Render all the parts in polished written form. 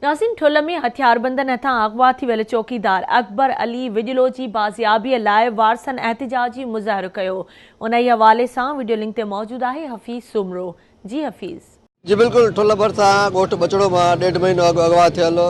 ناظرين ٺل ۾ هٿياربندن هٿان اغوا ٿي ويل چوڪيدار اڪبر علي وڄلو جي بازيابي لاء وارثن احتجاجي مظاهرو ڪيو انهي حوالي سان وڊيو لنڪ تي موجود آهي حفيظ سومرو جي حفيظ. جي بلڪل ٺل ڀرسان ڳوٺ ٻچڙو مان ڏيڍ مهينو اڳ اغوا ٿيل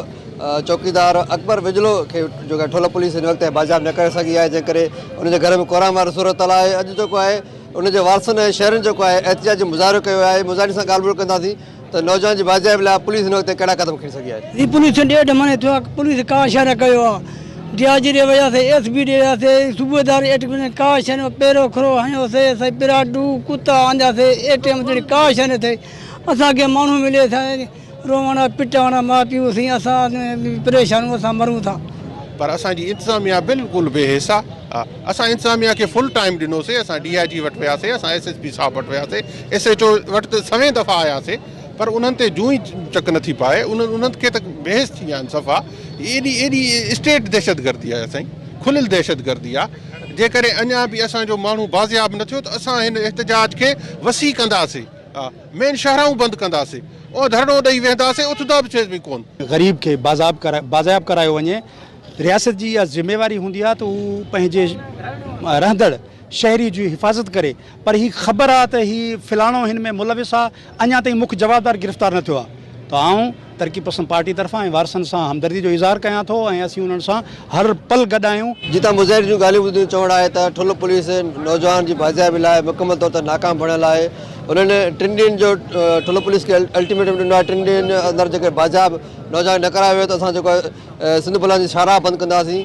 چوڪيدار اڪبر وڄلو کي جيڪا ٺل پوليس هن وقت تائين بازياب نه ڪري سگهي آهي جنهن ڪري ان جي گهر ۾ ڪهرام واري صورتحال آهي اڄ جيڪو آهي ان جي وارثن ۽ شهرين جيڪو آهي احتجاجي مظاهرو ڪيو آهي مظاهرين سان ڳالهه ٻولهه ڪنداسين ته نوجوان جي بازيابي لاء پوليس هن وقت تائين ڪهڙا قدم کڻي سگهي آهي؟ هي پوليس ڏيڍ مهينو ٿيو آهي پوليس ڪا شيء نه ڪيو آهي ڊي I جي ڏي وياسي ايس پي ڏي وياسي صوبيدار ايٽ ۾ ڪا شيء نه پيرو کرو هنيوسي سائين پراڊو ڪتا آنداسي اي ٽي ايم تي ڪا شيء نه ٿي اسان کي ماڻهو ملي سائين روئڻ پٽڻ ماء پيء سائين اسان پريشان اسان مرون ٿا. پر اسان جي انتظاميا بلڪل بي حس آ. اسان انتظاميا کي فل ٽائيم ڏنوسي، اسان ڊي I جي وٽ وياسي، اسان ايس ايس پي صاحب وٽ وياسي، ايس ايڇ او وٽ ته سوين دفعا آياسي پر انهن تي جون ئي چڪ نٿي پائي، انهن کي ته بي حس ٿي ويا آهن صفا، ايڏي ايڏي اسٽيٽ دهشتگردي آهي سائين، کليل دهشتگردي آهي، جيڪڏهن اڃا به اسان جو ماڻهو بازياب نه ٿيو ته اسان هن احتجاج کي وسيع ڪنداسي، مين شاهراهون بند ڪنداسي، ۽ ڌرڻو ڏئي ويهنداسي، اٿندا به ڪونه. غريب کي بازياب ڪرايو وڃي. رياست جي اها ذميواري هوندي آهي ته هو پنهنجي رهندڙ شهري جي حفاظت ڪري پر هي خبر آهي ته هي فلاڻو هن ۾ ملوث آهي اڃا تائين مک جوابدار گرفتار نه ٿيو آهي ته آئون ترقي پسند پارٽي طرفان ۽ وارثن سان همدردي جو اظهار ڪيان ٿو ۽ اسين انهن سان هر پل گڏ آهيون. جتان مظاهرين جون ڳالهيون ٻڌندي چوڻ آهي ته ٺل پوليس نوجوان جي بازيابي لاء مڪمل طور تي ناڪام بڻيل آهي انهن ٽن ڏينهن جو ٺل پوليس کي الٽيميٽم ڏنو آهي ٽن ڏينهن اندر جيڪڏهن بازياب نوجوان نه ڪرايو ويو ته اسان جيڪو آهي سنڌ بلان جي شاهراهه بند ڪنداسين.